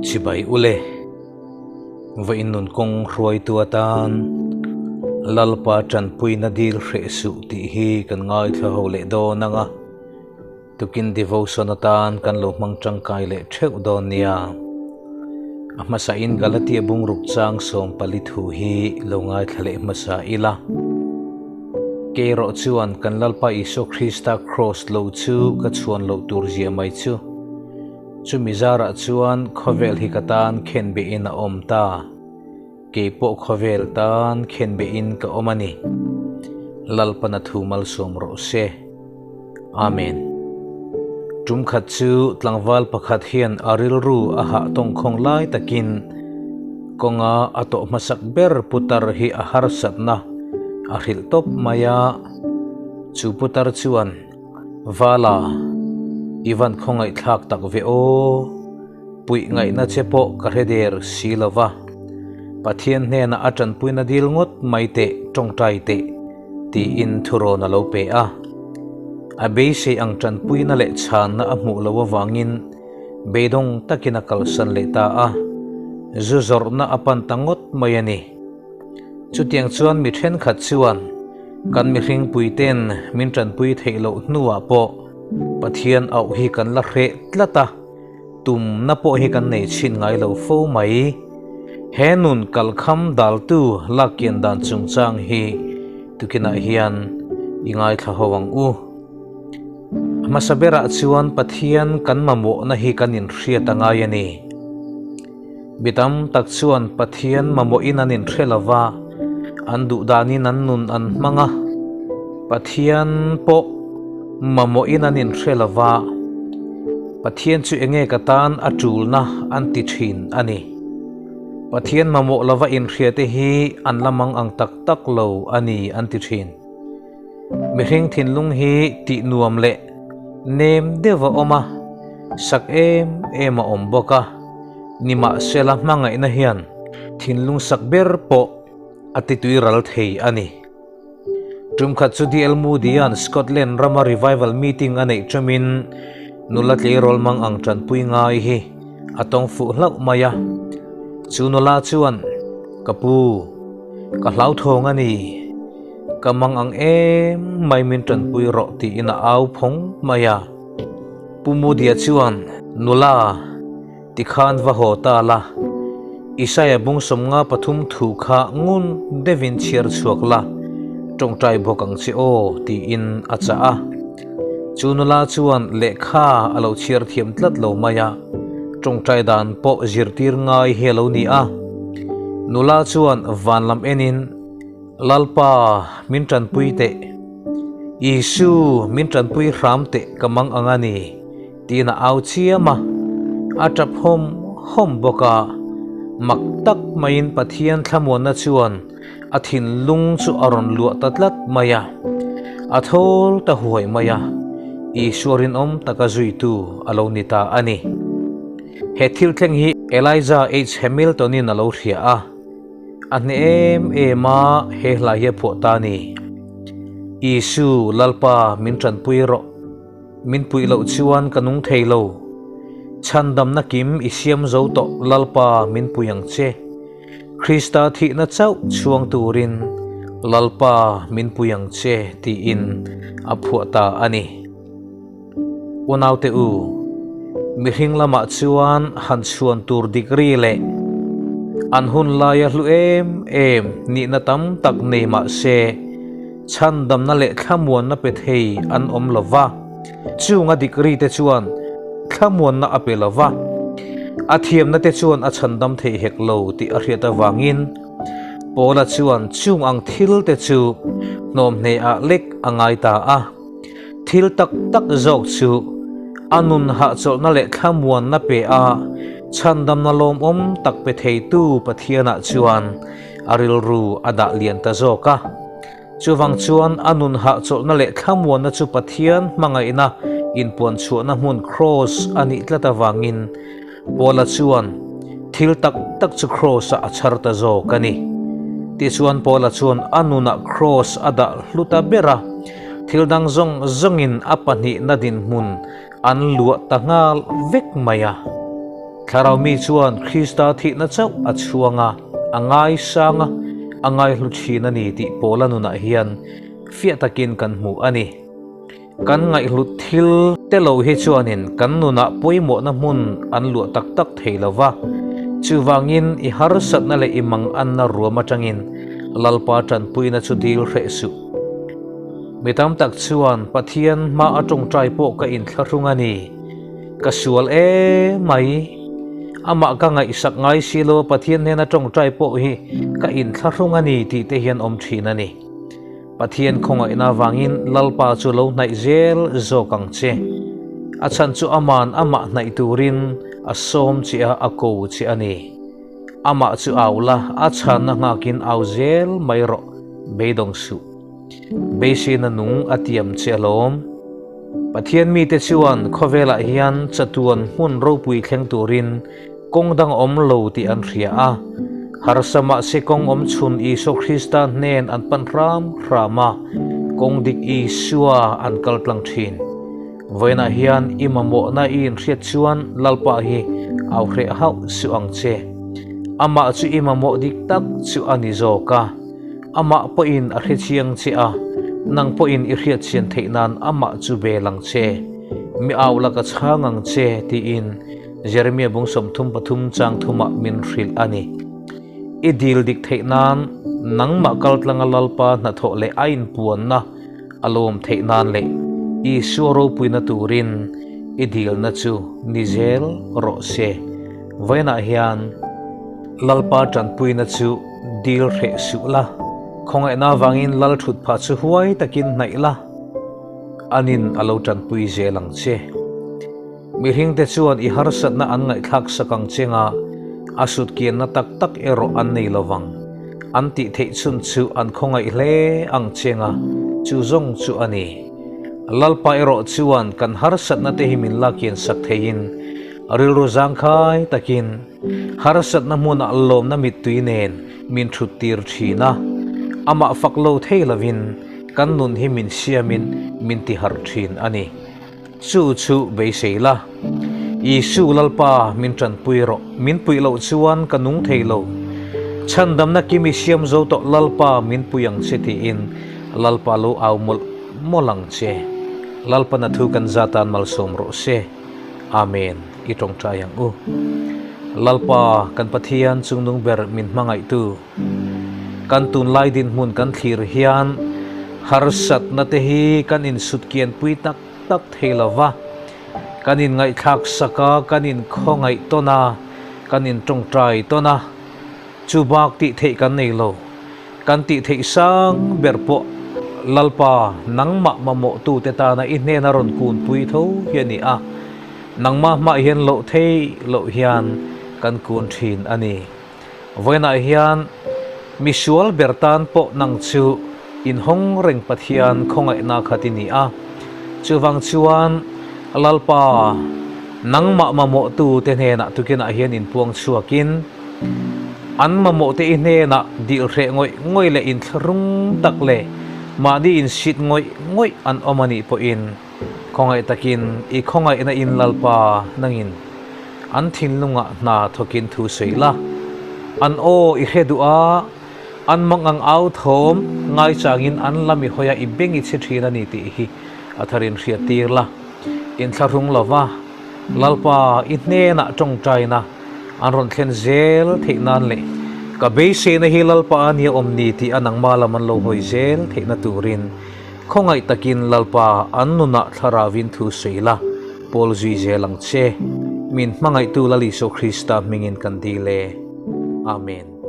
Chibai ule, vawiin nun kawng hruaitu atan Lalpa tanpuina dil hreh suh tih hi kan ngaithla ho leh dawn ang a, tukin devotion atan kan lo hmang tangkai leh theuh dawn nia. A hmasain Galatia bungruk chang 14 thu hi lo ngaithla leh hmasa ila. Kerawh chuan kan Lalpa Isua Krista Kraws lo chu ka chhuan loh tur zia mai chu. Chumi zarah chuan khawvel hi ka tan khenbehin a awm ta. Kei pawh khawvel tan khenbehin ka awm a ni. Lalpana thu malsawm rawh se. Amen. Tum khat chu tlangval pakhat hian a rilru a hah tawngkhawng lai takin kawnga a tawh hmasak ber putar hi a harsatna a hrilh tawp mai a. Chu putar chuan, Vala, i van khawngaihthlak tak ve aw, puih ngaihna che pawh ka hre der si lo va, Pathian hnenah a tanpuina dil ngawt mai teh tawngtai teh, tiin thurawn a lo pe a. A beisei ang tanpuina leh chhanna a hmuh loh avangin beidawng takin a kalsan leh ta a, zu zawrhna a pan ta ngawt mai a ni. Chutiang chuan mi thenkhat chuan kan mihring puite'n min tanpui theih loh hnuah pawh Pathian auh hi kan la hreh tlat a, tumna pawh hi kan nei chhin ngai lo fo mai. He nun kalkham daltu lakkian dan chungchang hi tukinah hian i ngaithla ho ang u. A hmasa berah chuan Pathian kan mamawhna hi kan inhriat a ngai a ni. Mi tam tak chuan Pathian mamawhin an inhre lo va, an duh danin an nun an hmang a. Pathian pawh mamawhin an inhre lo va, Pathian chu enge ka tan a tulna an ti thin a ni. Pathian mamawh lova inhriate hi an la mang ang tak tak lo a ni an ti thin. Mihring thinlung hi tih nuam leh nem deuh a awm a, sak em em a awm bawk a, nimahsela hmangaihna hian thinlung sak ber pawh a titui ral thei a ni. Tumkhat chu DL Moody-a'n Scotland rama revival meeting a neih ṭawmin nula tleirawl mang ang ṭanpui ngai hi a tawng fuh hlauh mai a. Chu nula chuan, Ka pu, ka hlauthawng a ni. Ka mang ang em mai min tanpui rawh tiin a au phawng mai a. Pu Mudia chuan, Nula, tikhan va haw ta la, Isaia bung 53 thu kha ngun deuhin chhiar chhuak la, tawngtai bawk ang che aw tiin a chah a. Chu nula chuan lehkha a lo chhiar thiam tlat lo mai a, tawngtai dan pawh zirtir ngai hi a lo ni a. Nula chuan van lam enin, Lalpa, min tanpui teh. Isu, min tanpui hram teh ka mang ang a ni, tiin a au chiam a. A tap hawm hawm bawk a. Mak tak maiin Pathian thlamuanna chuan a thinlung chu a rawn luah ta tlat mai a. A thawl ta huai mai a, Isua rinawm taka zuitu a lo ni ta a ni. He thil thleng hi Elijah H. Hamilton-in a lo hria a. A hne em em a, he hla hi a phuah ta a ni. Isu, Lalpa, min tanpui rawh. Min puih loh chuan ka nung thei lo. Chhandamna kim i siam zo tawh, Lalpa, min pui ang che. Krista thihna chauh chhuang turin, Lalpa, min pui ang che, tiin a phuah ta a ni. Unaute u, mihring lamah chuan han chhuan tur degree leh an hun laia hlu em em nihna tam tak nei mah se, chhandamna leh thlamuanna pe thei an awm lo va. Chunga degree te chuan thlamuanna a pe lo va, a thiamna te chuan a chhandam thei hek lo tih a hriat avangin Paula chuan chung ang thil te chu hnawmhne-ah lek a ngai ta a. Thil tak tak zawk chu a nun hahchawlhna leh thlamuanna pe a, chhandamna lawmawm tak pe theitu Pathianah chuan a rilru a dah lian ta zawk a. Chuvang chuan a nun hahchawlhna leh thlamuanna chu Pathian hmangaihna inpuanchhuahna hmun Kraws a nih tlat avangin Paula chuan thil tak tak chu Kraws-ah a chhar ta zawk a ni. Tichuan Paula chuan a nunah Kraws a dah hlu ta ber a, thil dang zawng zawngin a pahnihna dinhmun an luah ta nghal vek mai a. Thlarau mi chuan Krista thihna chauh a chhuang a, a ngaisang a, a ngaihlu thin a ni tih Paula nunah hian fiah takin kan hmu a ni. Kan ngaihhlut thil te lo hi chuanin kan nunah pawimawhna hmun an luah tak tak thei lo va, chuvangin i harsatna leh i manganna ruam atangin Lalpa tanpuina chu dil hreh suh. Mi tam tak chuan Pathian hma a tawngtai pawh ka inthlahrung a ni, ka sual e mai, amah ka ngaihsak ngai si lo Pathian hnena tawngtai pawh hi ka inthlahrung a ni tih te hian awm thin a ni. Pathian khawngaihna avangin Lalpa chu lo hnaih zel zawk ang che. A chhan chu aman amah hnaih turin a sawm che a, a ko che a ni. Amah chu au la, a chhanna nghakin au zel mai rawh, beidawng suh. Beiseina nung a tiam che alawm. Pathian mite chuan khawvelah hian chatuan hmun ropui thleng turin Kawng dang awm lo tih an hria a, harsa mahse kawng awm chhun Isua Krista hnen an pan hram hram a, kawng dik Isua an kal tlang thin. Vawiinah hian i mamawhna i inhriat chuan Lalpa hi au hreh hauh suh ang che. Amah chu i mamawh dik tak chu a ni zawk a, amah pawhin a hrechiang che a, nang pawhin i hriatchian theih nan amah chu bel ang che. Mi au la ka chhang ang che tiin Jeremia bung 33 chang thumah min hrilh a ni. I dil dik theih nan nangmah kaltlanga Lalpa hnathawh leh a inpuanna a lawm theih nan leh Isua ropuina turin i dilna chu ni zel rawh se. Vawiinah hian Lalpa tanpuina chu dil hreh suh la, khawngaihna avangin Lal thut phah chu huai takin hnaih la, anin a lo tanpui zel ang che. Mihringte chuan i harsatna an ngaihthlak sak ang chenga a sutkianna tak tak erawh an nei lo vang. An tih theih chhun chu an khawngaih hle ang chenga chu zawng chu a ni. Lalpa erawh chuan kan harsatna te hi min lakian sak theiin rilru zangkhai takin harsatna hmunah lawmna mittui nen min thut tir thin a, amah fak lo thei lovin kan nun hi min siamin min tiharh thin a ni. Chu chu beisei la. Isu Lalpa min tanpui rawh, min puih loh chuan ka nung thei lo. Chhandamna kim i siam zo tawh Lalpa min pui ang che tiin Lalpa lo au mawlh mawlh ang che. Lalpa na thu kan za tan malsawm rawh se. Amen. I tawngtai ang u. Lalpa kan Pathian chungnung ber min hmangaihtu. Kan tunlai dinhmun kan thlir hian harsatna te hi kan insutkian pui tak tak thei lo va, kan inngaihthlak sak a, kan inkhawngaih tawn a, kan intawngtai tawn a, chu bak tih theih kan nei lo. Kan tih theih sang ber pawh Lalpa nangmah mamawhtute tana i hnena rawn kunpui tho hi a ni a, nangmah hmah hian loh theih loh hian kan kun thin a ni. Vawiinah hian misual ber tan pawh nang chu inhawng reng Pathian khawngaihna kha ti ni a. Chuvang chuan Lalpa nangmah mamawhtu te hnenah tukinah hian inpuang chhuakin an mamawhte i hnenah dil hreh ngawih ngawih leh inthlahrung tak leh mahni insit ngawih ngawih an awm a nih pawhin Khawngaih takin i khawngaihna in Lalpa nangin an thinlungah hna thawkin thu sawi la. An aw i hre duh a, an mang ang au thawm ngaichangin an lam i hawi a i beng i chhe thin a ni tih hi a tharin hriat tir la. Inthlahrung lova Lalpa i hnenah tawngtaina an rawn thlen zel theih nan leh ka beiseina hi Lalpa a nia awm ni tih a nangma lam an lo hawi zel theihna turin Khawngaih takin Lalpa an nunah thlarauin thu sawi la, pawl zui zel ang che. Min hmangaihtu Lal Isua Krista hmingin kan dil e. Amen.